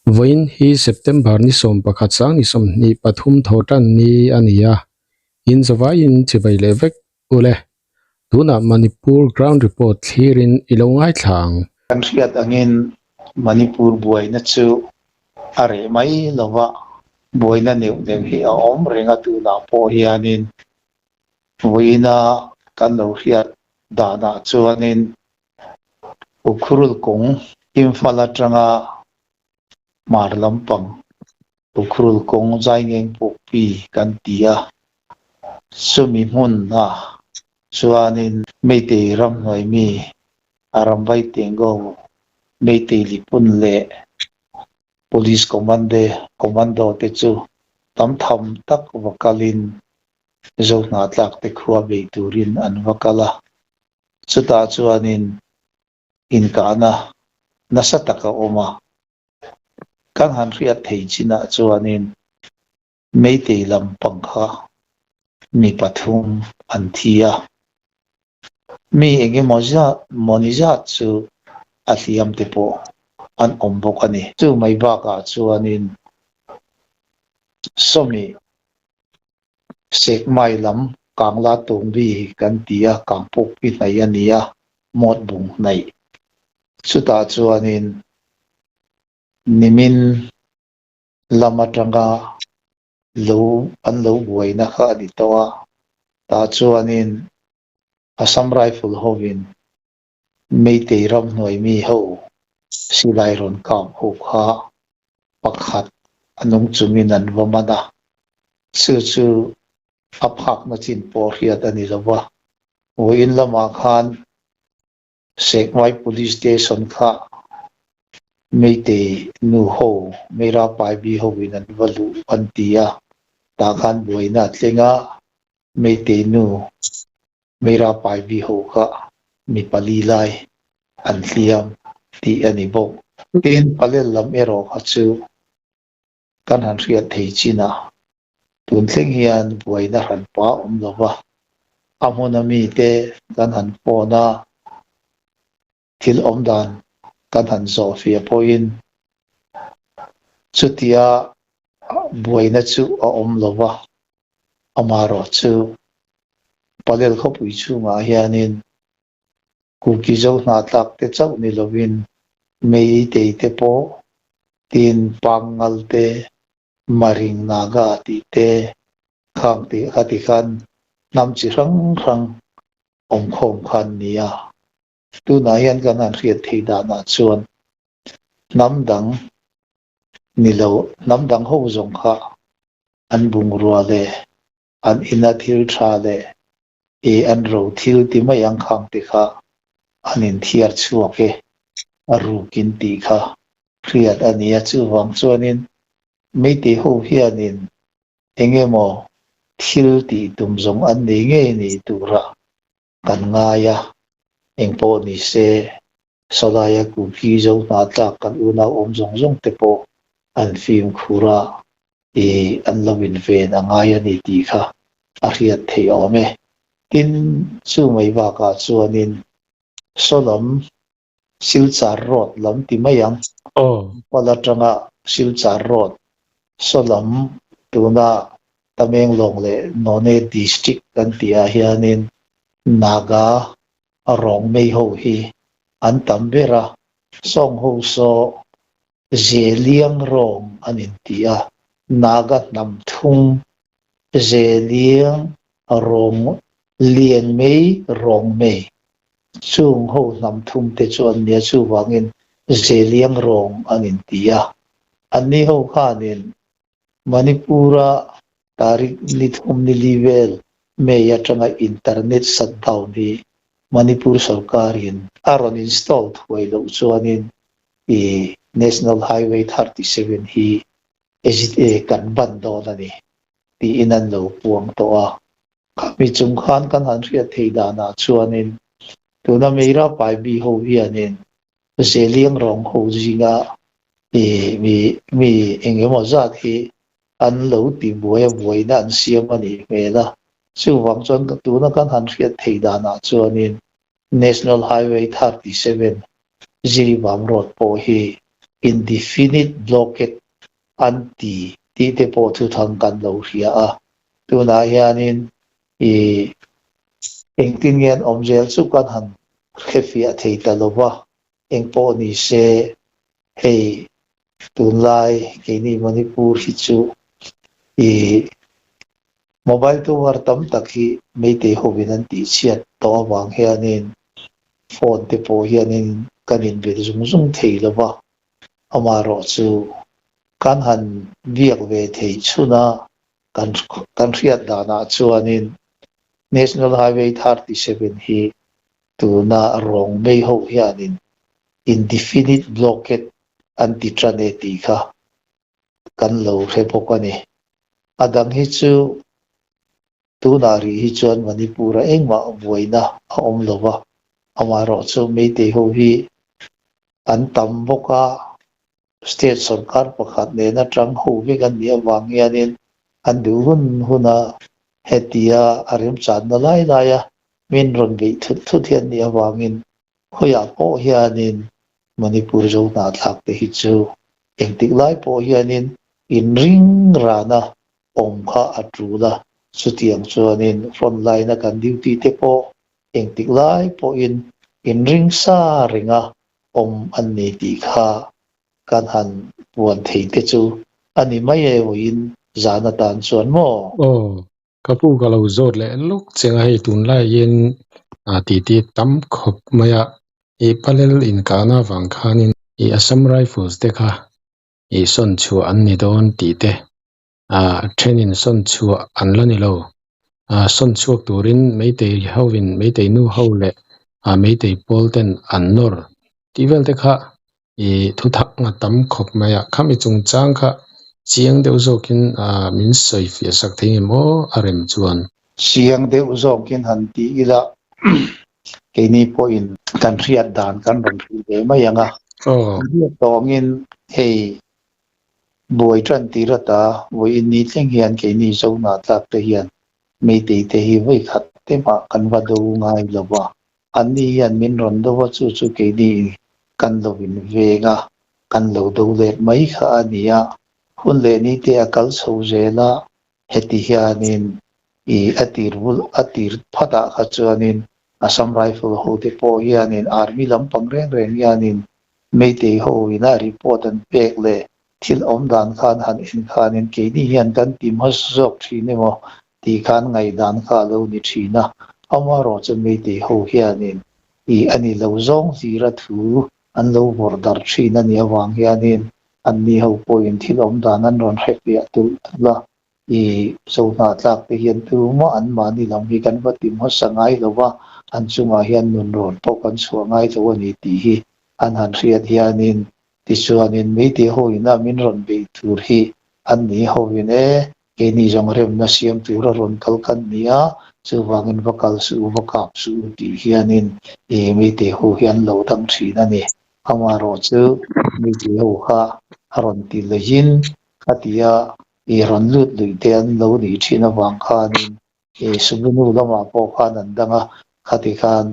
Vawiin hi September ni 11 sang ni 23 thawhtan ni a ni a, in zavaiin chivai leh vek ule. Tunah Manipur ground report thlirin i lo ngaithla ang. Kan hriat angin Manipur buaina chu a reh mai lova, buaina neuh neuh hi a awm reng a, tunah pawh hianin vawiina kan lo hriat danah chuanin Ukhrul kawng Imphal atanga hmar lampang Ukhrul kawng Zaingeng Pukpi kan ti a, chumi hmunah chuanin Meitei ramhnuai mi Arambai Tengo, Meitei Lipun leh Police Commande Commando te chu tam tham tak va kalin Zohnatlak te khua bei turin an va kal a. Chutah chuanin inkahna nasa tak a awm a, kan han hriat thei chinah chuanin Meitei lam pang kha mi pathum an thi a, mi engemaw zat mawni zat chu a hliam te pawh an awm bawk a ni. Chu mai bakah chuanin sawmi Sekmai lam Kangla Tawngbi kan ti a, Kangpawkpi hnaih a ni a, Mawt bung hnaih. Chutah chuanin nimin lam atanga lo an lo buaina kha a ni tawh a, tah chuanin Assam Rifle hovin Meitei ramhnuai mi ho silai rawn kap ho kha pakhat a nung chungin an va man a, chu chu a phakna chin pawh hriat a ni lo va. Vawiin lamah khan Sekmai Police Station kha Meitei nu ho, Meira Paibi hoin an va luh an ti a, tah khan buaina a thleng a, Meitei nu Meira Paibi ho kha mi pali lai an hliam tih a ni bawk. Tin, Palel lam erawh kha chu kan han hriat thei chin a, tun thleng hian buaina hran pa awm lo va, a hmuna mite kan han phone a, thil awm dan kan han zawh fiah pawhin chutia buaina chu a awm lo va, amaherawh chu Palel khawpui chhungah hianin Kuki zo hnahtlak te chauh ni lovin Meitei te pawh tin Pangngal te, Maring Naga tih te khang tih kha ti khan hnam chi hrang hrang awmkhawm kha an ni a. Tunah hian kan han hriat theih danah chuan hnam dang ni lo, hnam dang ho zawng kha an bungrua leh an ina thil tha leh i an ro thil ti mai ang khang te kha an inthiar chhuak e, a rukin tih kha hriat a ni a. Chuvang chuanin Meitei ho hianin engemaw thil tih tum zawng an nei ngei ni tura kan ngai a, engpawh ni se sawlaia Kuki zo hna tlak kan unau awm zawng zawng te pawh an fimkhur a, i an lo inven a ngai a ni tih kha a hriat theih awm e. Tin, chu mai bakah chuanin sawlam Silchar Road lam ti mai ang. Pal atanga Silchar Road sawlam tuna Tamenglong leh None District kan tih ah hianin Naga rawng mei ho hi an tam ber a, sawng ho saw Zeliang rawng an inti a, Naga hnam thung Zeliang rawng lian mei rawng mei chung ho hnam thum te chu an nia chuvangin Zeliang rawng an inti a, anni ho khanin Manipur-a tarik ni thum ni li vel May atanga internet shutdown hi Manipur sorkarin a rawn install thuai loh chuanin i National Highway 37 hi kan ban dawn a ni tiin an lo puang tawh a. Khami chung khan kan han hriat theih danah chuanin tuna Meira Paibi ho hianin Zeliang rawng ho zinga i mi mi eng emaw zat hi an lo ti buai a, buaina an siam a nih hmel a. Chuvang chuan tuna kan han hriat theih danah chuanin National Highway 37 Jiribam Road pawh hi Indefinite blockade an ti tih te pawh thuthang kan lo hria a. Tunah hianin i engtin nge an awm zel chu kan han hrefiah thei ta lo va, engpawh ni se hei tunlai keini Manipur hi chu i mobile tower tam tak hi Meitei hovin an tihchhiat tawh avang hianin phone te pawh hianin kan inbel zung zung thei lo va, amaherawhchu kan han biak ve theih chhun a, kan kan hriat danah chuanin National Highway 37 hi tuna Rongmei ho hianin indefinite blockade an ti tan e tih kha kan lo hre bawk a ni. A dang hi chu tunah rih hi chuan Manipur-a engmah buaina a awm lo va, amaherawhchu Meitei ho hi an tam bawk a, State sorkar pakhat nena tang ho vek an nih avang hianin an duh hun huna hetia a remchanna lai laia min rawn beih thut thut hi an nih avangin khawiah pawh hianin Manipur zo hnahthlak te hi chu engtik lai pawh hianin inring rana awm kha a tul a, chutiang chuanin front line a kan duty te pawh engtik lai pawhin inring sa renga awm an ni tih kha kan han puan thei te chu a ni mai e vawiin zan atan chuan maw? Aw, ka pu ka lo zawt leh lawk cheng a, hei tunlaiin a titi tam khawp mai a, i Palel inkahna avang khanin i Assam Rifles te kha i sawn chhuah an ni dawn tih te ah thenin sawn chhuah an la ni lo. Ah sawn chhuak turin Meitei hovin Meitei nu ho leh ah Meitei pawl ten an nawr tih vel te kha ih thu thang a tam khawp mai a. Khami chungchang kha chiang deuh zawkin ah min sawi fiah sak thei nge maw a rem chuan. Chiang deuh zawkin han ti ila keini pawhin kan hriat dan kan rawn hrilh ve mai ang a. Hriat tawngin hei Buai tan tir ata vawiin ni thleng hian keini Zona tlak te hian Meitei te hi vawi khat te mah kan va do ngai lo va, anni hian min rawn do a chu chu keini kan lo in veng a, kan lo do let mai kha a ni a, hun leh ni te a kal chho zel a, heti hianin i a tir bul a tir phatah kha chuanin Assam Rifle ho te pawh hianin Army lampang reng reng hianin Meitei ho ina report an pek leh thil awm dan khan han en khanin keini hian kan ti hmasa zawk thin emaw tih khan ngaihdan kha a lo ni thin a, amaherawhchu Meitei ho hianin i a ni lo zawng zira thu an lo vawrh darh thin a nih avang hianin anni ho pawhin thil awm dan an rawn hre fiah tulh tulh a, I Zohnahthlak te hian tumah an mahni lam hi kan va ti hmasa ngai lo va, an chungah hian nun rawn pawh kan chhuah ngai lo a ni tih hi an han hriat hianin tichuanin Meitei hoina min rawn beih tur hi an ni hovin e, keini zawng remna siam tura rawn kal kan ni a, chuvangin va kal suh u, va kap suh u tih hianin i Meitei ho hi an lo dang thin a ni. Amaherawhchu Meitei ho kha a rawn ti laiin a ti a, I rawn lut luih te an lo nih thin avang khanin i Subunu lamah pawh khan an dang a, khati khan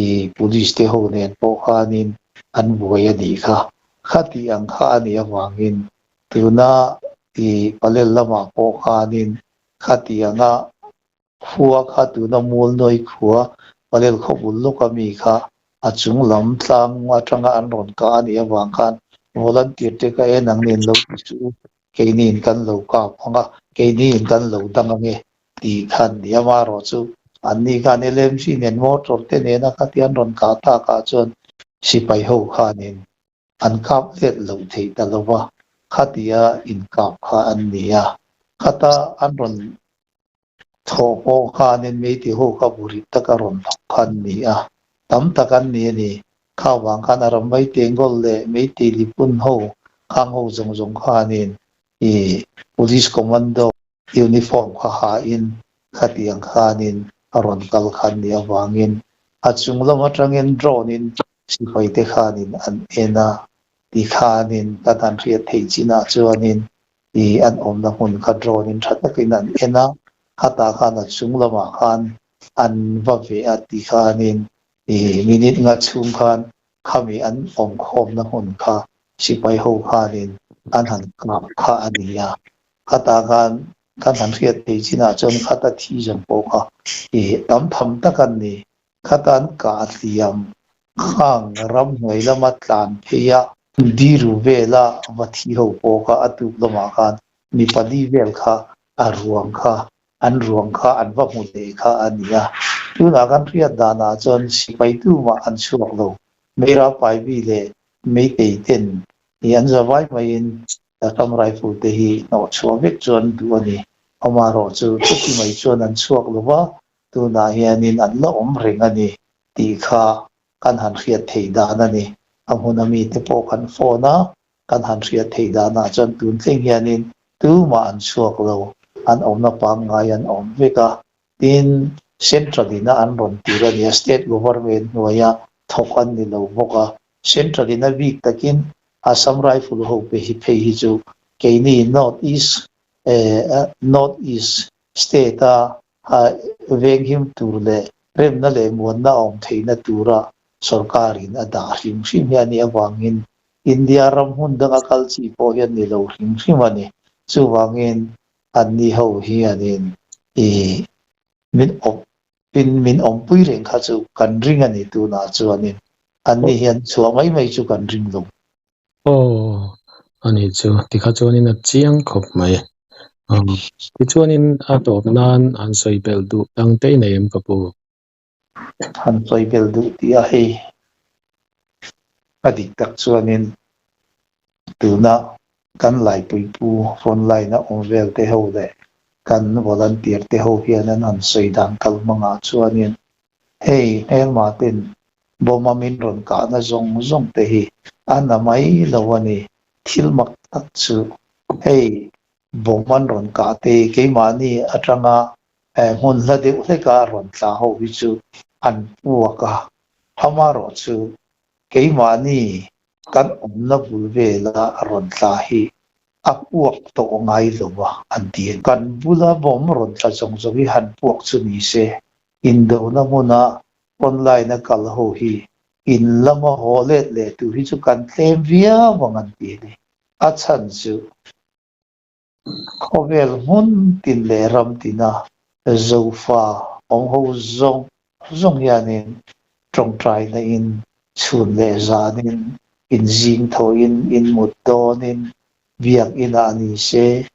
i Police te ho nen pawh khanin an buai a nih kha. Khati ang kha a nih avangin tuna i Palel lamah pawh khanin khati anga Khua kha tuna Mualnawi khua Palel khawbul lawka mi kha a chung lam tlang atanga an rawn kah a nih avang khan volunteer te kha en ang nen lo ti suh u, keiniin kan lo kap ang a, keiniin kan lo dang ang e tih khan ni amaherawhchu anni khan LMC nen motor te nena khatia an rawn kah takah chuan sipai ho khanin an kap let loh theih ta lo va, khatia inkap kha an ni a, khata an rawn thawh pawh khanin Meitei ho kha burit taka rawn thawk kha an ni a, tam tak an ni a ni. Kha vang khan a ram Meitei Ngol leh Meitei Lipun ho khang ho zawng zawng khanin i Police Commando uniform kha hain khatiang khanin a rawn kal kha an nih avangin a chung lam atangin drone in Sipai te khanin an en a, ti khanin kan han hriat theih chinah chuanin i an awmna hmun kha drone in tha takin an en a, khatah khan a chung lamah khan an va ve a ti khanin i minute nga chhung khan khami an awmkhawmna hmun kha Sipai ho khanin an han kap kha a ni a. Khatah khan kan han hriat thei chinah chuan khata thi zawng pawh kha ih tam tham tak an ni. Khata an kah hliam khang ramhnuai lama tlan phei a, diru vela va thi ho pawh kha a tuk lamah khan mi pali vel kha a ruang kha an ruang kha an va hmu leh kha a ni a. Tunah kan hriat danah chuan sipai tumah an chhuak lo. Meira Paibi leh Meitei ten hi an zavai maiin Assam Rifle te hi hnawh chhuah vek chuan duh a ni. Amaherawhchu chuti mai chuan an chhuak lo va, tunah hianin an la awm reng a ni tih kha kan han hriat theih dan a ni. A hmuna mite pawh kan phone a, kan han hriat theih danah chuan tun thleng hianin tumah an chhuak lo, an awmna pangngai an awm vek a. Tin, Central ina an rawn tir a nia, State Government hnuaia thawk an ni lo bawk a. Central ina bik takin Assam Rifle ho pe hi phei hi chu keini North East North East State a venghim tur leh remna leh muanna a awm theihna tura sorkarin a dah hrim hrim hi a nih avangin India ram hmun danga kal chi pawh hian ni lo hrim hrim a ni. Chuvangin anni ho hianin i min awp in min awmpui reng kha chu kan ring a ni tunah chuanin anni hian chhuah mai mai chu kan ring lo. Aw, a ni chu tikha chuanin a chiang khawp mai. Tichuanin a tawp nan han sawi belh duh dang te i nei em ka pu? Han sawi belh duh tih a hei a dik tak chuanin tuna kan Laipuipu front line a awm vel te ho leh kan volunteer te ho hian an han sawi dan kal hmangah chuanin hei hmelma ten bawma min rawn kahna zawng zawng te hi a na mai lo a ni. Thil mak tak chu hei bawm an rawn kah te keimahni atanga hmun hla deuh hleka rawn tla ho hi chu an puak a, amaherawh chu keimahni kan awmna bul vela rawn tla hi a puak tawh ngai lo a an ti. Kan bula bawm rawn tla zawng zawng hi han puak chu ni se, indona hmuna online a kal ho hi in lama haw let leh tur hi chu kan tlem viau ang an ti a ni. A chhan chu Khawvel hmun tin leh ram tina Zofa awm ho zawng zawng hianin tawngtaina in chhun leh zanin, in zing thawhin, in mut dawnin, biakinah ni se,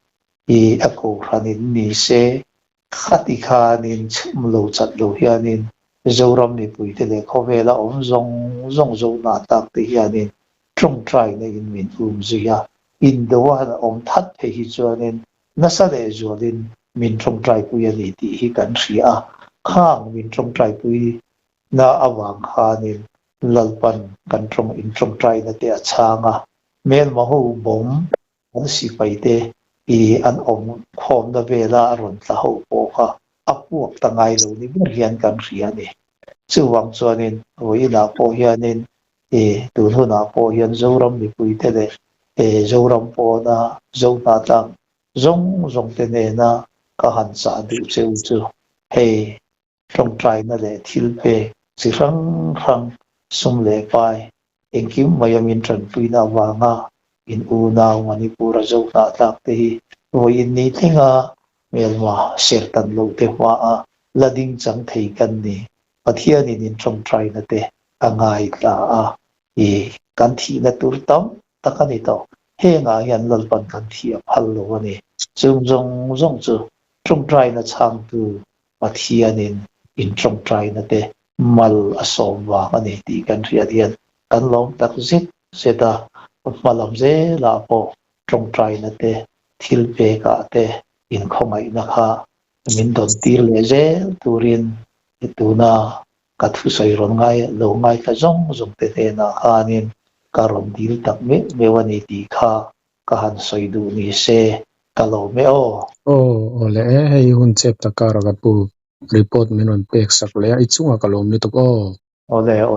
i a kohhranin ni se, Khati khanin chhum lo chat lo hianin Zoram mipuite leh khawvela awm zawng zawng zohna tak te hianin tawngtaina in min um zui a, indo a han awm that phei hi chuanin nasa leh zualin min tawngtaipui a ni tih hi kan hria a, khang min tawngtaipui na avang khanin Lalpan kan tawng in tawngtaina te a chhang a, hmelma ho bawm An sipaite i an awm khawmna vela a rawn tla ho pawh kha a puak ta ngai lo ni ber hian kan hria a ni. Chuvang chuanin vawiinah pawh hianin i tun hunah pawh hian Zoram mipuite leh Zoram pawna Zohnahtlang zawng zawngte nena ka han chah duh che u chu hei Tawngtaina leh thil pek chi hrang hrang, sum leh pai, engkim mai a min tanpuina avanga in unau Manipur a zo hnahtlak te hi vawiin ni tlenga hmelma ser tan loh te hmaah la ding chang thei kan ni. Pathianin in tawngtaina te a ngaithla a, i kan thihna tur tam tak a ni tawh. Hengah hian Lalpan kan thih a phal lo a ni. Chung zawng zawng chu tawngtaina chhangtu Pathianin intawngtaina te mal a sawm vang a ni tih kan hriat hian kan lawm tak zet zet a, hma lam zelah pawh tawngtaina te, thil pekah te inkhawngaihna kha min dawn tir leh zel turin tuna ka thusawi rawn ngai lo ngaithla zawng zawng te hnenah khanin ka rawn dil tak meuh meuh a ni tih kha ka han sawi duh ni se ka lo me aw. Aw aw le e, hei hun chep tak kar a ka pu report min rawn pek sak leh a, i chungah ka lawm lutuk aw. Aw le aw.